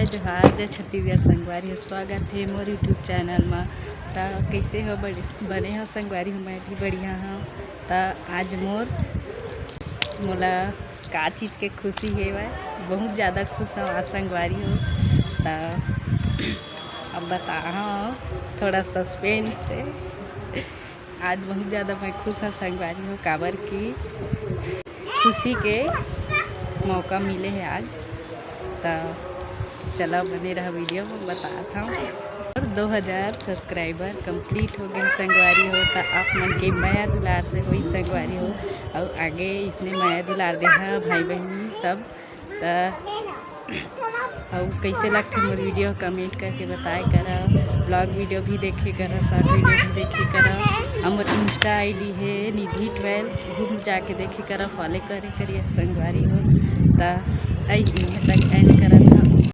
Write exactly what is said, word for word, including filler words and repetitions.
जय जोहार, जय छत्तीसगढ़ संगवारी हो, स्वागत हे मोर YouTube चैनल मा। त कइसे हो? बड़े, बने हो संगवारी हो? मैं भी बढ़िया हूँ। त आज मोर, मोला का चीज़ के खुशी हे वह, बहुत ज़्यादा खुश हूँ आज संगवारी हो। त अब बता, हाँ, थोड़ा सस्पेंस हे। आज बहुत ज़्यादा मैं खुश हूँ संगवारी हो, काबर कि खुशी के मौका मिले हे आज। त चला, बने रहा वीडियो में, बतात हूँ। और दो हज़ार सब्सक्राइबर कंप्लीट हो गए संगवारी हो, त आप मन के मया दुलार से होई संगवारी हो, और आगे इसने मया दुलार देहा भाई बहन सब। त अउ कइसे लगथे मोर वीडियो, कमेंट करके बताए करा। ब्लॉग वीडियो भी देखे करा, शॉर्ट वीडियो भी देखे करा। हमर इंस्टा आईडी हे निधि ट्वेल्व, घूम जाके देखे करा, फॉलो करे करिए संगवारी हो। त आई तक एंड